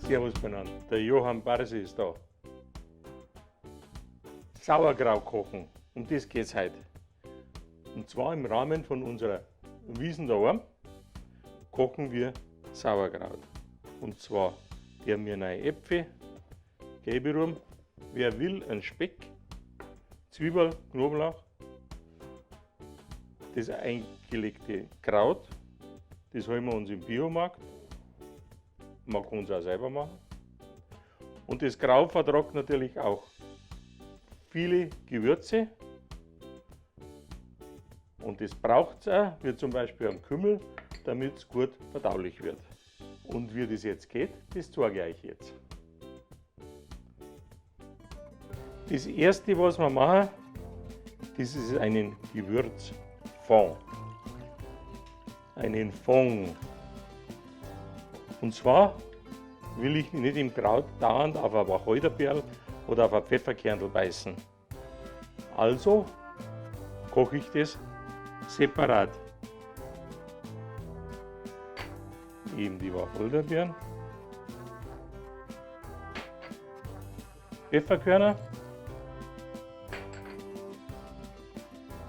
Servus benannt, der Johann Barsi ist da. Sauerkraut kochen, um das geht's heute. Und zwar im Rahmen von unserer Wiesn daheim kochen wir Sauerkraut. Und zwar geben wir neue Äpfel, gelbe Rum, wer will, einen Speck, Zwiebel, Knoblauch, das eingelegte Kraut, das holen wir uns im Biomarkt. Man kann es auch selber machen. Und das Kraut vertragt natürlich auch viele Gewürze. Und das braucht es auch, wie zum Beispiel am Kümmel, damit es gut verdaulich wird. Und wie das jetzt geht, das zeige ich euch jetzt. Das erste, was wir machen, das ist einen Gewürzfond. Einen Fond. Und zwar will ich nicht im Kraut dauernd auf ein Wacholderbeerl oder auf ein Pfefferkernl beißen. Also koche ich das separat. Eben die Wacholderbeeren, Pfefferkörner,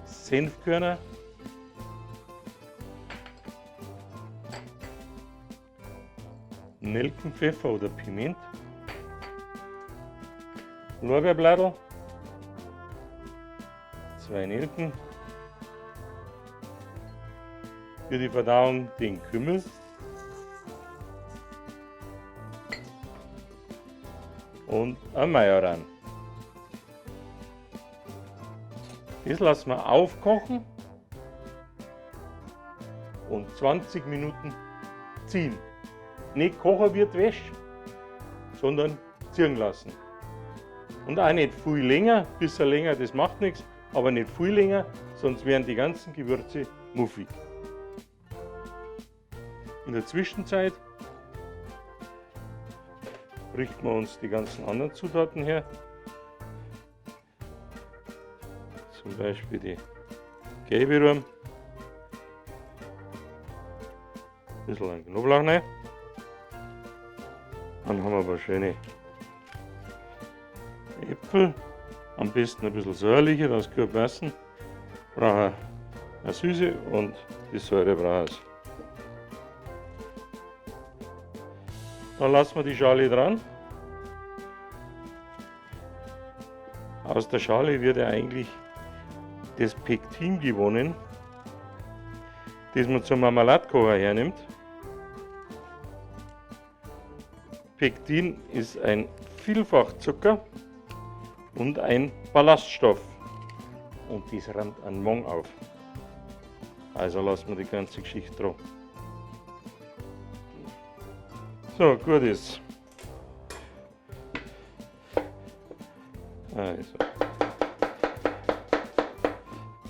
Senfkörner, Nelkenpfeffer oder Piment, Lorbeerblattel, 2 Nelken, für die Verdauung den Kümmel und ein Majoran. Das lassen wir aufkochen und 20 Minuten ziehen. Nicht kochen wird Wäsche, sondern ziehen lassen. Und auch nicht viel länger, ein bisschen länger, das macht nichts, aber nicht viel länger, sonst werden die ganzen Gewürze muffig. In der Zwischenzeit richten wir uns die ganzen anderen Zutaten her. Zum Beispiel die gelbe Rum, ein bisschen Knoblauch rein. Dann haben wir aber schöne Äpfel, am besten ein bisschen säuerliche, das gut passen. Brauchen eine Süße und die Säure braucht es. Dann lassen wir die Schale dran. Aus der Schale wird ja eigentlich das Pektin gewonnen, das man zum Marmeladkocher hernimmt. Pektin ist ein Vielfachzucker und ein Ballaststoff. Und das rammt einen Magen auf. Also lassen wir die ganze Geschichte dran. So, gut ist. Also.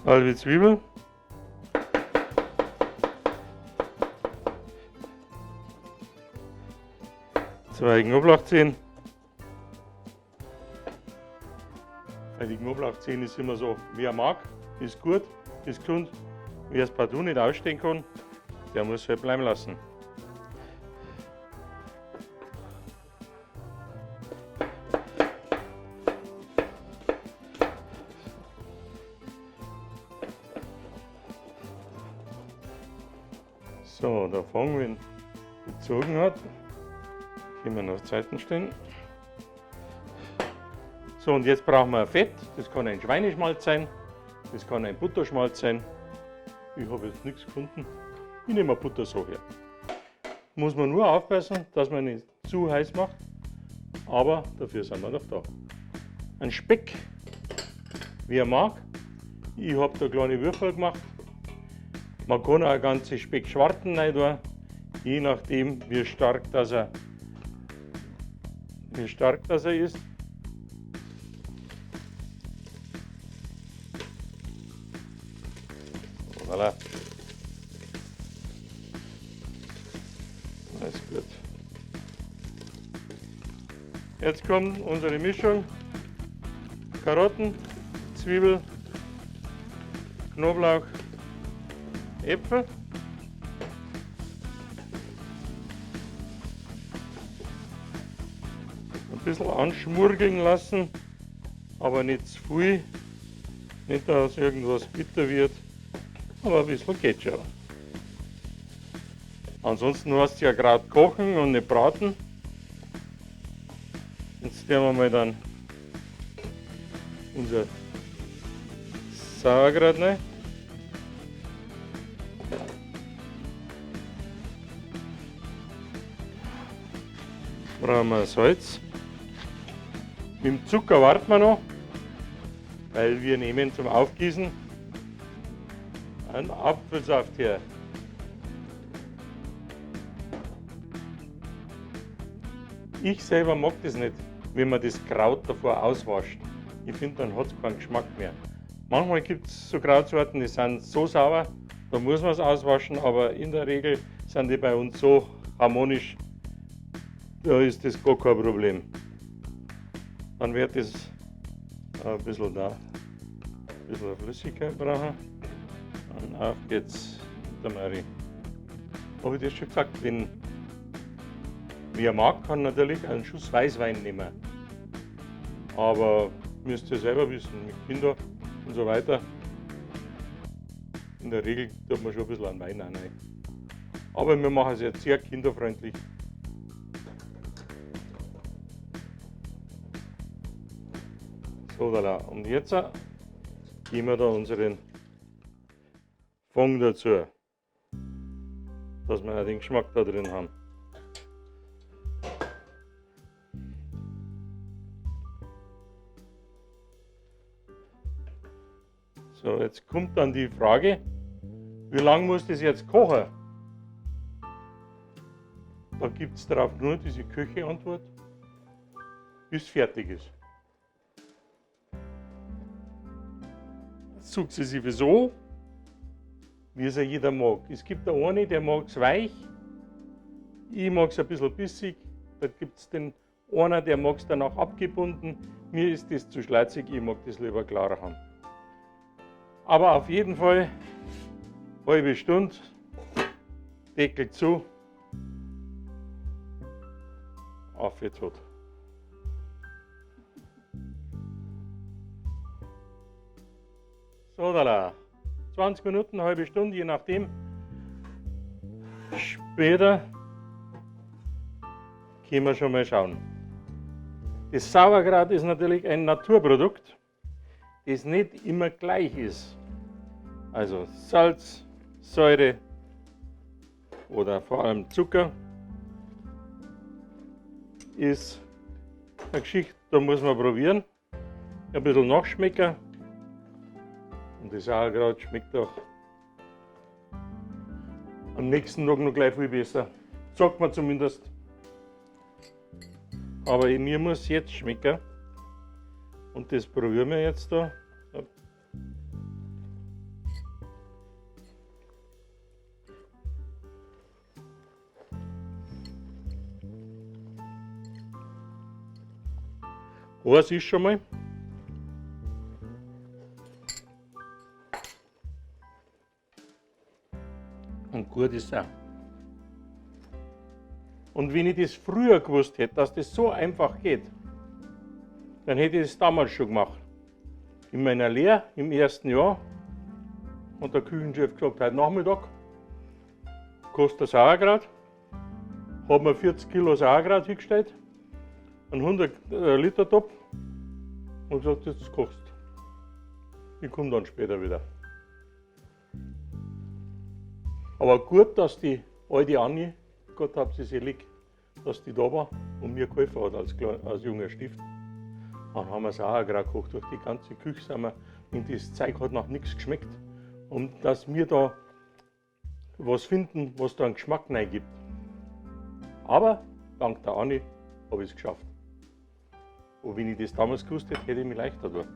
Halbe Zwiebel. 2 Knoblauchzehen. Bei den Knoblauchzehen ist immer so, wer mag, ist gut, ist gesund. Wer es partout nicht ausstehen kann, der muss halt bleiben lassen. So, der Fond, wenn gezogen hat, können wir noch Zeiten stehen. So, und jetzt brauchen wir ein Fett. Das kann ein Schweineschmalz sein, das kann ein Butterschmalz sein. Ich habe jetzt nichts gefunden. Ich nehme Butter so her. Muss man nur aufpassen, dass man nicht zu heiß macht, aber dafür sind wir noch da. Ein Speck, wer mag. Ich habe da kleine Würfel gemacht. Man kann auch ganze Speckschwarten rein tun, je nachdem, wie stark das er ist. Voilà. Alles gut. Jetzt kommt unsere Mischung. Karotten, Zwiebel, Knoblauch, Äpfel. bisschen anschmurgeln lassen, aber nicht zu viel. Nicht, dass irgendwas bitter wird, aber ein bisschen geht schon. Ansonsten hast du ja gerade kochen und nicht braten. Jetzt tun wir mal dann unser Sauerkraut rein. Brauchen wir Salz. Mit dem Zucker warten wir noch, weil wir nehmen zum Aufgießen einen Apfelsaft her. Ich selber mag das nicht, wenn man das Kraut davor auswascht. Ich finde, dann hat es keinen Geschmack mehr. Manchmal gibt es so Krautsorten, die sind so sauer, da muss man es auswaschen, aber in der Regel sind die bei uns so harmonisch, da ist das gar kein Problem. Dann wird das ein bisschen da, ein bisschen Flüssigkeit brauchen. Und auf geht's, der Marie. Habe ich das schon gesagt? Wenn wer mag, kann natürlich einen Schuss Weißwein nehmen. Aber müsst ihr selber wissen, mit Kindern und so weiter. In der Regel tut man schon ein bisschen an Wein rein. Aber wir machen es jetzt sehr kinderfreundlich. So, da. Und jetzt geben wir da unseren Fond dazu, dass wir auch den Geschmack da drin haben. So, jetzt kommt dann die Frage, wie lange muss das jetzt kochen? Da gibt es darauf nur diese Köche-Antwort, bis fertig ist. Sukzessive so, wie es ja jeder mag. Es gibt da einen, der mag es weich, ich mag es ein bisschen bissig, da gibt es den einen, der mag es danach abgebunden. Mir ist das zu schleizig, ich mag das lieber klarer haben. Aber auf jeden Fall halbe Stunde, Deckel zu, auf geht's tot. So, da da. 20 Minuten, halbe Stunde, je nachdem. Später können wir schon mal schauen. Das Sauerkraut ist natürlich ein Naturprodukt, das nicht immer gleich ist. Also Salz, Säure oder vor allem Zucker ist eine Geschichte, da muss man probieren. Ein bisschen nachschmecken. Und das Sauerkraut schmeckt auch am nächsten Tag noch gleich viel besser. Sagt man zumindest. Aber mir muss jetzt schmecken. Und das probieren wir jetzt da. So. Was ist schon mal. Und gut ist auch. Und wenn ich das früher gewusst hätte, dass das so einfach geht, dann hätte ich das damals schon gemacht. In meiner Lehre, im ersten Jahr, hat der Küchenchef gesagt, heute Nachmittag kostet Sauerkraut. Hat mir 40 Kilo Sauerkraut hingestellt, einen 100 Liter Topf und gesagt, jetzt kochst. Ich komme dann später wieder. Aber gut, dass die alte Anni, Gott hab sie selig, dass die da war und mir geholfen hat als junger Stift. Dann haben wir Sauerkraut gekocht, durch die ganze Küche sind wir, und das Zeug hat nach nichts geschmeckt. Und dass wir da was finden, was da einen Geschmack reingibt. Aber dank der Anni habe ich es geschafft. Und wenn ich das damals gewusst hätte, hätte ich mich leichter getan.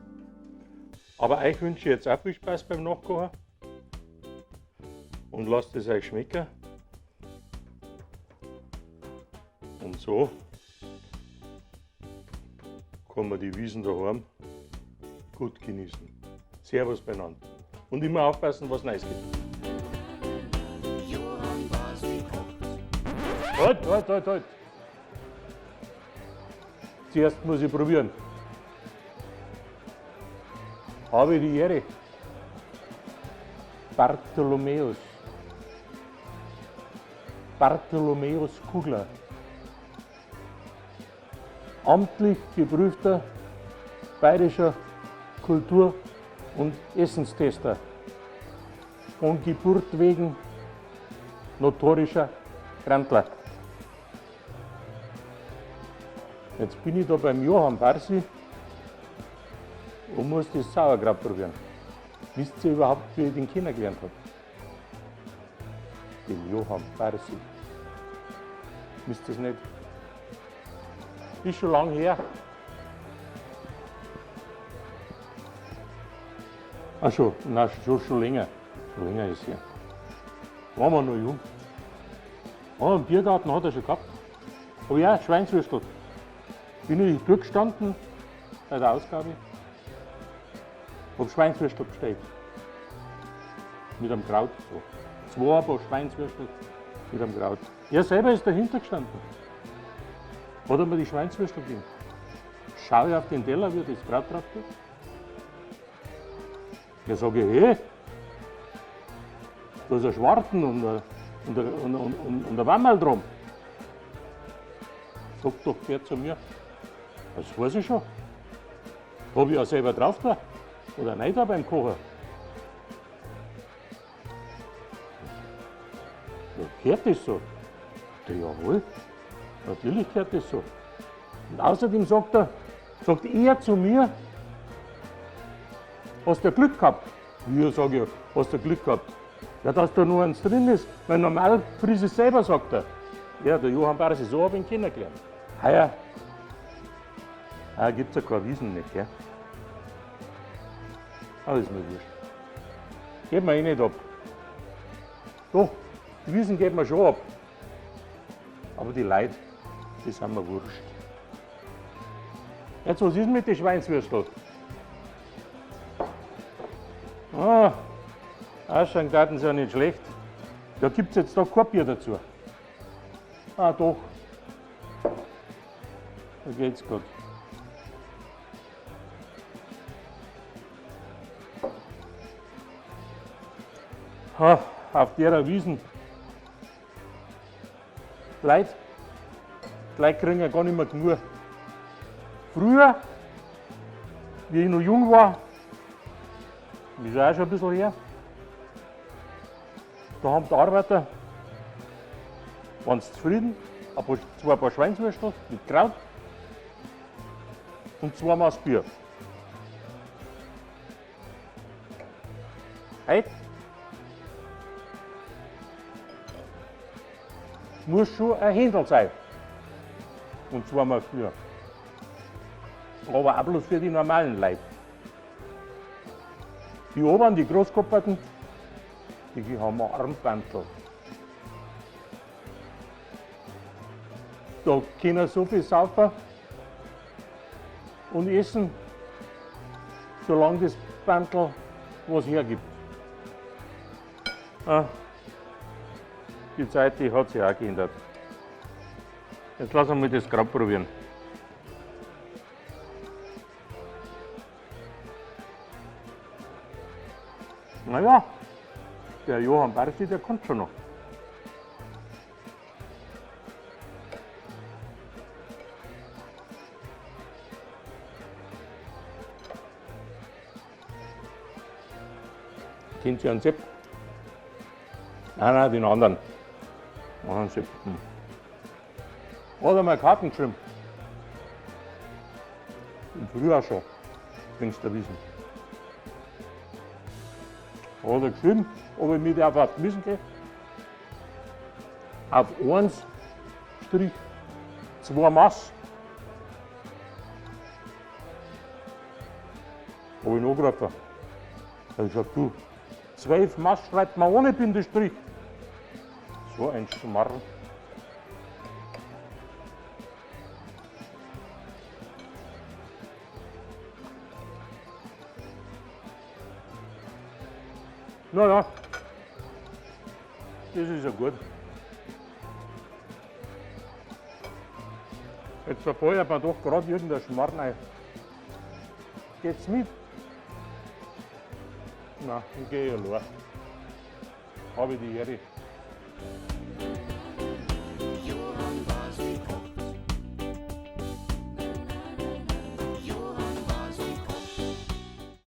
Aber euch wünsche ich jetzt auch viel Spaß beim Nachkochen. Und lasst es euch schmecken. Und so kann man die Wiesen daheim gut genießen. Servus beieinander. Und immer aufpassen, was Neues gibt. Johann Basi kocht. Halt, halt, halt, halt. Zuerst muss ich probieren. Habe die Ehre. Bartholomäus. Bartholomäus Kugler. Amtlich geprüfter bayerischer Kultur- und Essenstester. Von Geburt wegen notorischer Grantler. Jetzt bin ich da beim Johann Barsi und muss das Sauerkraut probieren. Wisst ihr überhaupt, wie ich den kennengelernt habe? Den Johann Barsi. Wisst ihr das nicht? Ist schon lange her. Ach schon, nein, schon länger. Schon länger ist her. Waren wir noch jung. Ah, einen Biergarten hat er schon gehabt. Aber ja, Schweinswürstel. Bin ich durchgestanden bei der Ausgabe. Hab Schweinswürstel bestellt. Mit einem Kraut. So. Zwei Paar Schweinswürstel mit einem Kraut. Er selber ist dahinter gestanden. Hat er mir die Schweinswürstel gegeben. Schau ich auf den Teller, wie er das Kraut drauf tut. Ja, sage ich, hey, da ist ein Schwarten und ein Wammerl drum. Sagt doch der zu mir, das weiß ich schon. Hab ich auch selber drauf da. Oder nicht da beim Kochen. Ja, gehört das so? Ja, jawohl, natürlich gehört das so. Und außerdem sagt er zu mir, hast du Glück gehabt? Ja, sag ich, hast du Glück gehabt? Ja, dass da nur eins drin ist, weil normal friss ich selber, sagt er. Ja, der Johann Barsi, so hab ich ihn kennengelernt. Heuer, heuer gibt's ja keine Wiesen nicht, gell? Aber ist mir wurscht. Geht mir eh nicht ab. Doch, die Wiesen geht mir schon ab. Aber die Leute, die sind mir wurscht. Jetzt, was ist mit den Schweinswürstel? Ah, Ausschauen sind ja nicht schlecht. Da gibt's jetzt da kein Bier dazu. Ah, doch. Da geht's gut. Ha, auf der Wiesen. Leute, die Leute kriegen ja gar nicht mehr genug. Früher, wie ich noch jung war, das ist auch schon ein bisschen her, da haben die Arbeiter, waren sie zufrieden, zwei Paar Schweinswürstel mit Kraut und 2 Maß Bier. Heute muss schon ein Händel sein und 2 Maß Bier. Aber auch bloß für die normalen Leute. Die Oberen, die Großkopferten, die haben ein Armbandel. Da können so viel saufen und essen, solange das Bandel was hergibt. Ah, die Zeit, die hat sich auch geändert. Jetzt lassen wir mal das Kraut probieren. Naja, der Johann Barsi, der kommt schon noch. Kennt ihr einen Sepp? Nein, nein, den anderen. Einen Sepp. Hat er mal Karten geschrieben? Im Frühjahr schon, wenn's da wissen. Hat er geschrieben, ob ich mit auf die Wiesn gehe? Auf 1-2 Maß. Hab ich ihn angerufen. Hab ich gesagt, du, 12 Maß schreibt man ohne Bindestrich. So ein Schmarrn. Na ja, das ist ja gut. Jetzt verfeuert man doch gerade irgendein Schmarrn ein. Geht's mit? Na, ich gehe ja allein. Habe die Ehre.